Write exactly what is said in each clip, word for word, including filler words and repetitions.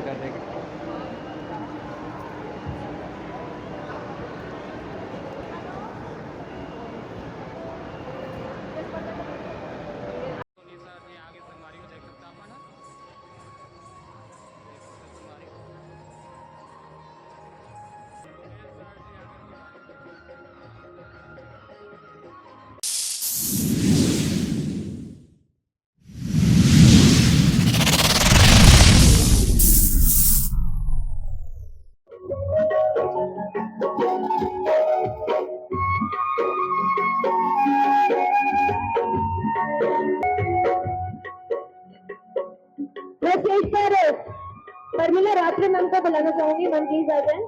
कर देंगे। मैं स्टेज पर शर्मिला रात्रे मैम को बुलाना चाहूंगी। मैम, प्लीज आ जाएं।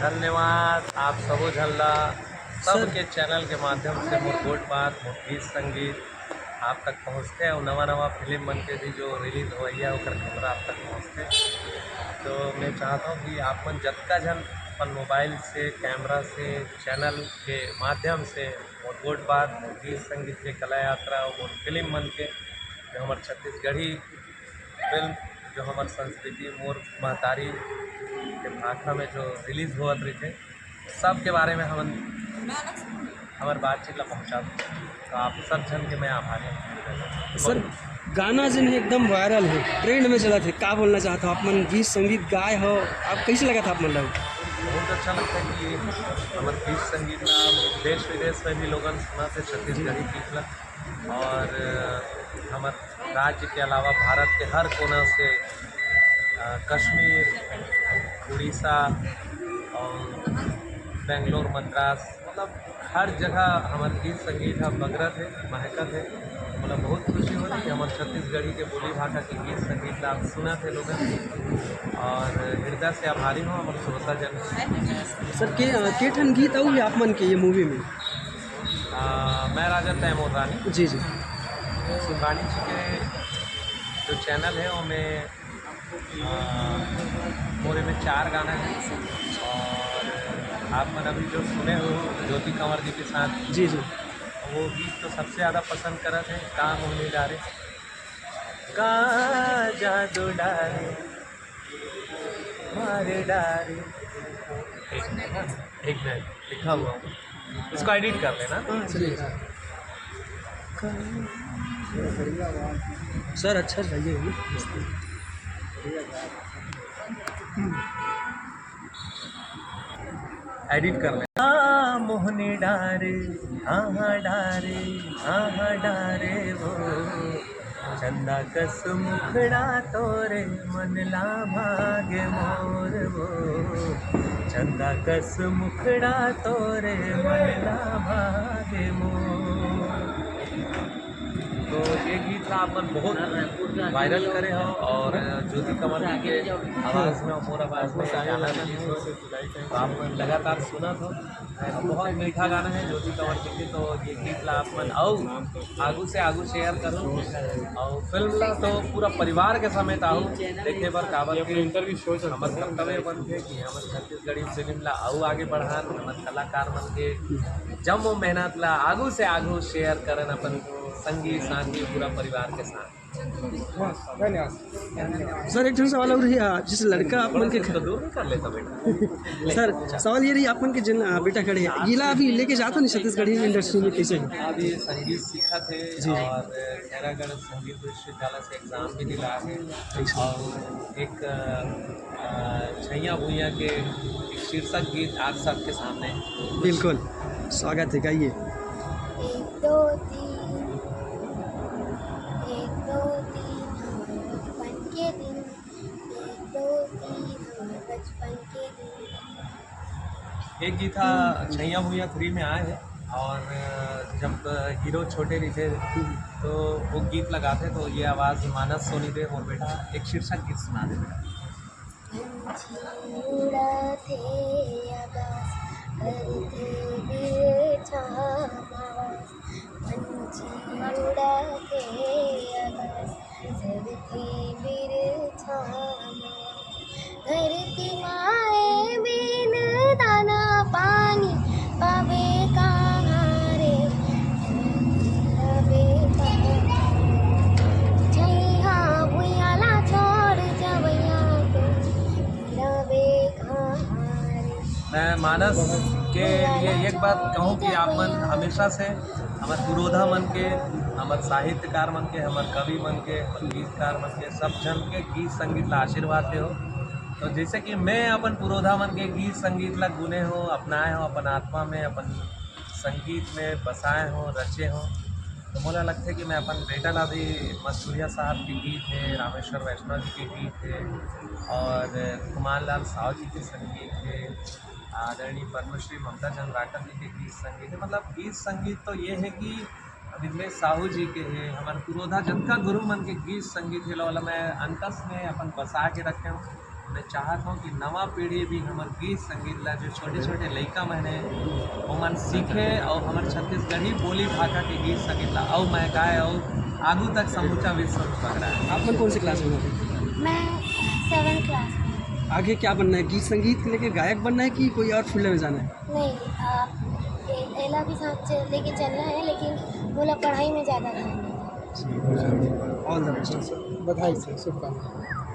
धन्यवाद आप सबो झन ला, सर। सबके चैनल के माध्यम से मोर गोठ बात, मोर गीत संगीत आप तक पहुँचथे अउ नवा नवा फिल्म मन के भी जो रिलीज होवइया ओकर खबर आप तक पहुँचथे। तो मैं चाहता हूँ कि आप मन जतका झन अपन मोबाइल से, कैमरा से, चैनल के माध्यम से मोर गोठ बात, मोर गीत संगीत के कला यात्रा अउ मोर फिल्म मन के जो हमर छत्तीसगढ़ी फिल्म, जो हमर संस्कृति मोर महतारी के भाखा में जो रिलीज होवत रहिथे, सबके बारे में हमन हमर बातचीत ला पहुँचा दो। तो आप सब झन के मैं आभारी हूँ। सर, गाना जेन हे एकदम वायरल हे, ट्रेंड में चलत हे, का बोलना चाहत हो आप मन? गीत संगीत गाए हो आप, कैसे लगत हे आप मन ला? बहुत अच्छा लगता है कि हमर गीत संगीत ला देश विदेश में भी लोगन सुनथे, छत्तीसगढ़ी गीत ला। और हमर राज्य के अलावा भारत के हर कोना से, अ, कश्मीर, उड़ीसा और बेंगलोर, मद्रास, मतलब हर जगह हमर गीत संगीत ह बगरत हे, महकत हे। मतलब बहुत खुशी होथे कि हमर छत्तीसगढ़ी के बोली भाखा के गीत संगीत ला आप सुनत हे लोगन, और हृदय से आभारी हूँ हमर श्रोता जन। सर, के, अ, के ठन गीत अउ हे आप मन के ये मूवी में? अ, मैं राजा तैमूर रानी। जी, जी। रानी जी के जो चैनल है, वो में, अ, मोरे में चार गाना है, और आप मन अभी जो सुने हो ज्योति कंवर जी के साथ, जी, जी। वो गीत तो सबसे ज़्यादा पसंद करत है, का मोहनी डारे, का जादू डारे, मार डारे। एक मिनट, एक मिनट, लिखा हुआ हूँ, इसको एडिट कर लेना। हाँ, चलिए। सर, अच्छा चाहिए। एडिट कर ले। हाँ, मोहनी डारे, हाँ, हाँ, डारे, हाँ, हाँ, डारे वो। चंदा कस मुखड़ा तोरे, मन ला भागे मोर वो। चंदा कस मुखड़ा तोरे, मन ला भागे मोर। तो ये गीत ला आप मन बहुत वायरल करे हो, और ज्योति कंवर जी के आवाज़ में, मोर आवाज़ में गाना रिलीज हो, तो आप मन लगातार सुनत हो। बहुत मीठा गाना है ज्योति कंवर जी के, तो ये गीत ला आप मन अउ आगू से आगू शेयर करो, और फिल्म ला तो पूरा परिवार के समेत आओ देखे बर, काबर ये अपने कि इंटरव्यू शो चलता हमर है। कर्तव्य बनथे कि हमर छत्तीसगढ़ी फिल्म ला अउ आगे बढ़ान, हमर कलाकार मन के जम मेहनत ला आगू से आगू शेयर करन अपन संगी साथी पूरा परिवार के साथ। धन्यवाद। सर, एक ठन सवाल और रही, आ, जैसे लड़का आप मन के तो दूर नहीं कर लेता बेटा। सर, सवाल ये रही, आप मन के जिन, आ, बेटा खड़े हैं, येला अभी लेके जाता नहीं छत्तीसगढ़ी इंडस्ट्री में, कैसे है? अब ये संगीत सीखत है जी, जी। और खैरागढ़ संगीत विश्वविद्यालय से एग्जाम भी दिला है। अच्छा। और एक, अ, छैया भुइयां के एक शीर्षक गीत आप सबके सामने। बिल्कुल, स्वागत है, गाइए। एक दो तीन, एक दो तीन, हमर बचपन के दिन। एक दो तीन, हमर बचपन के दिन। ये गीत हा छैया भुइयां थ्री में आए है, और जब हीरो छोटे रहिथे तो वो गीत लगाथे, तो ये आवाज़ मानस सोनी दे, मोर बेटा एक शीर्षक गीत सुना दे बेटा। पंछी उड़त हे आकाश, करथे बिरछा म वास। पंछी उड़त हे आकाश, करथे बिरछा म वास। धरती माए बिन दाना पानी पाबे कहाँ रे? मानस के लिए एक बात कहूँ कि आप मन हमेशा से हमर पुरोधा मन के, हमर साहित्यकार मन के, हमर कवि मन के, हमर गीतकार मन के, सब झन के गीत संगीत ला आशीर्वाद दे हो। तो जैसे कि मैं अपन पुरोधा मन के गीत संगीत ला गुने हो, अपनाए हो, अपन आत्मा में, अपन संगीत में बसाए हो, रचे हो, तो मोला लगथे कि मैं अपन बेटा ला भी, मस्तूरिया साहब के गीत है, रामेश्वर वैष्णव जी के गीत है और कुमार लाल साव जी के संगीत है, आदरणीय पद्मश्री ममता चंद्राकर जी के गीत संगीत है। मतलब गीत संगीत तो ये है कि मिथिलेश साहू जी के है, हमारे पुरोधा जतका गुरु मन के गीत संगीत है, ओला मैं अंतस में अपन बसा के रखे हूँ। मैं चाहत हूँ कि नवा पीढ़ी भी हमर गीत संगीत ला, जो छोटे छोटे लइका मन हे, ओमन सीखे और हमर छत्तीसगढ़ी बोली भाखा के गीत संगीत ला अउ मैं गाए और आगू तक समूचा विश्व में पकड़ा है। आप मन कौन से क्लास में हो? मैं सेवन क्लास में। आगे क्या बनना है? गीत संगीत के लेके गायक बनना है कि कोई और फील्ड में जाना है? नहीं, आ, ए- एला भी साथ च- लेके चलना है, लेकिन बोला पढ़ाई में ज़्यादा ध्यान देना है। All the best. बधाई सर, शुभकामनाएं।